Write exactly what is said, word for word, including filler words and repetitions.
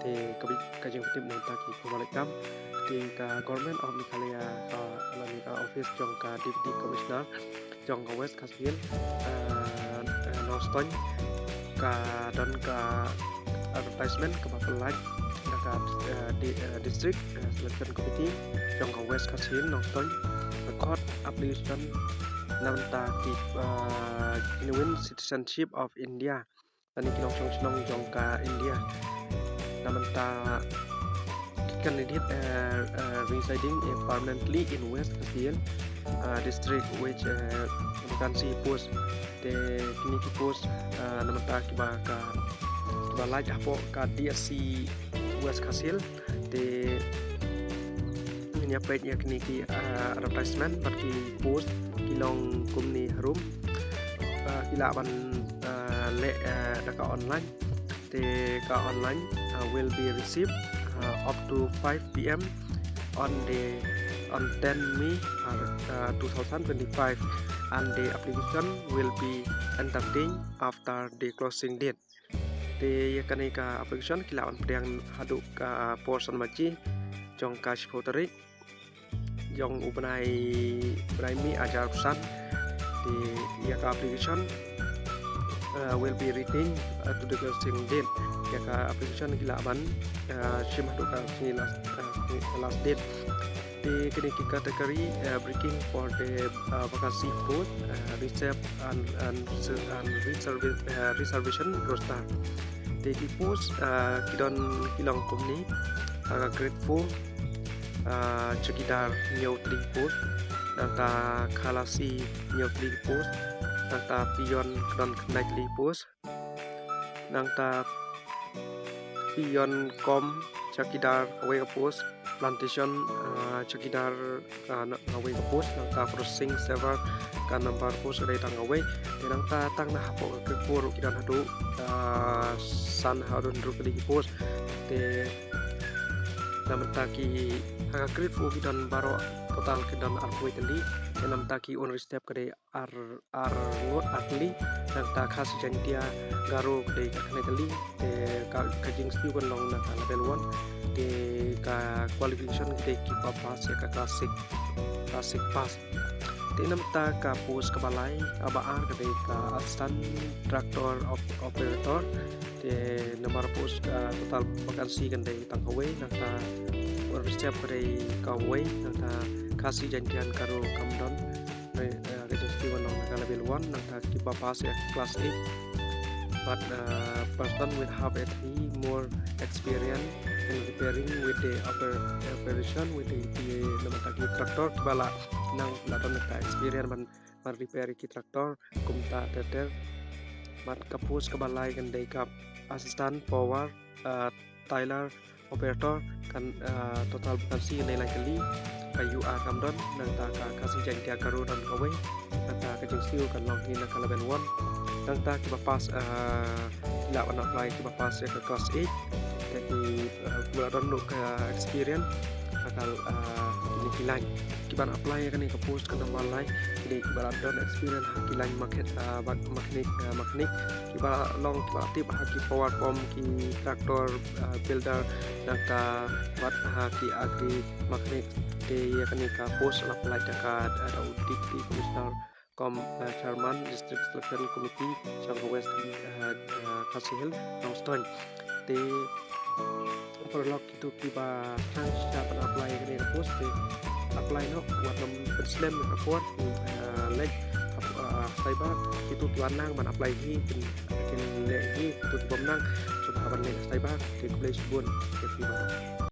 Te ka bi-, ka jingpyntip na ka bynta ki khubor leh kam. Te ka Government of Meghalaya, ka, lane ka office jong ka Deputy Commissioner jong ka West Khasi Hills, ah, ah, Nongstoiñ, ka don ka advertisement kaba pynlait na ka, ah, di-, ah, District, ah, Selection Committee jong ka West Khasi Hills Nongstoiñ, ka khot application na ka bynta ki, ah, genuine citizenship of India, lane ki nongshong shnong jong ka India. Na ka bynta ki candidate, eh, eh, residing, eh, permanently in West Khasi Hills, eh, District, which, eh, vacancy post. Te kine ki post, eh, na ka bynta kiba ka, kiba lait hapoh ka D S C West Khasi Hills. Te ngin ïa peit ïa kine ki, ah, advertisement bad ki post ki long kumne harum. Ah, ki lah ban, ah, leh, ah, da ka online. Te ka online, ah, will be received, ah, up to five P M on the, on ten May, ah, ah, two thousand twenty-five, and the application will be entertained after the closing date. Te ïa kane ka application ki lah ban pdiang haduh ka por san baje jong ka shiphew tarik jong u bnai, bnai May arhajar arphew san. Te ïa ka application, uh, will be retained, uh, to the closing date. Ïa ka application ki lah ban, uh, shim haduh ka sngi last, uh, sngi last date. Te kine ki category, eh, breaking for the, eh, vacancy post, eh, reserve and, and, and reserve, eh, reservation roster. Te ki post, eh, ki don ki long kumne, eh, grade four, eh, chowkidar hynñiew tylli post, nangta khalasi hynñiew tylli post, nangta peon ki don khyndai tylli post, nangta peon cum chowkidar kawei ka post, plantation, ah, chowkidar, ah, na, kawei ka post, nangta processing server ka number post ka dei tang kawei. Te nangta tang na hapoh ka grade four ruh ki don haduh, ah, san haduh hynriew tylli ki post. Te na ka bynta ki ha ka grade four ki don baroh total ki don arphew tylli. Te na ka bynta ki un reserve ka dei ar, ar ngut ar tylli, nangta Khasi Jaiñtia Garo ka dei ka khyndai tylli, te ka, ka jingsniew kan long na ka level one, te ka qualification ka dei kiba pass ïa ka class six, class six pass. Te na ka bynta ka post kaba lai, kaba ar ka dei ka assistant tractor op-, operator, te number post ka total vacancy kan dei tang kawei, nangta reserve ka dei kawei, nangta Khasi Jaiñtia Garo kam don. Re-, eh, ka jingsniew kan long na ka level one, nangta kiba pass ïa class eight. But, eh, person will have at least more experience in repairing with the oper-, operation with the, the, na ka bynta ki tractor, kiba la nang, la don ka experience ban, ban repair ki tractor kumta ter ter. Bad ka post kaba lai kan dei ka assistant power, eh, tiller operator kan, ah, total vacancy kan dei lai tylli, ka U R kam don, nangta ka Khasi Jaiñtia Garo don kawei, nangta ka jingsniew kan long hi na ka level one, nangta kiba pass, ah, ki lah ban apply kiba pass ïa ka class eight, te ki, ah, kiba la don ruh ka experience ha ka, ah, kine ki line. Kiban apply ïa kane ka post ka number lai, ki dei kiba la don experience ha ki line mekha-, ah, bad mechanic, ah, mechanic. Kiba la long, kiba la tip ha ki power pump, ki tractor, ah, builder, nangta bad ha ki agri mechanic. Te ïa kane ka post la apply da ka, ah, da u Deputy Commissioner cum, ah, Chairman District Selection Committee jong ka West, ah, ah, Khasi Hills, Nongstoiñ. Te paralok kito kiba thrang shisha ban apply ïa kane ka post te apply noh, wat nym pynslem ïa ka por, eh, leit, eh, cyber, kito kiba nang ban apply hi kin, kin leh hi, kito kibym nang shuwa ban leit cyber. Te khublei shibun ïa phi baroh.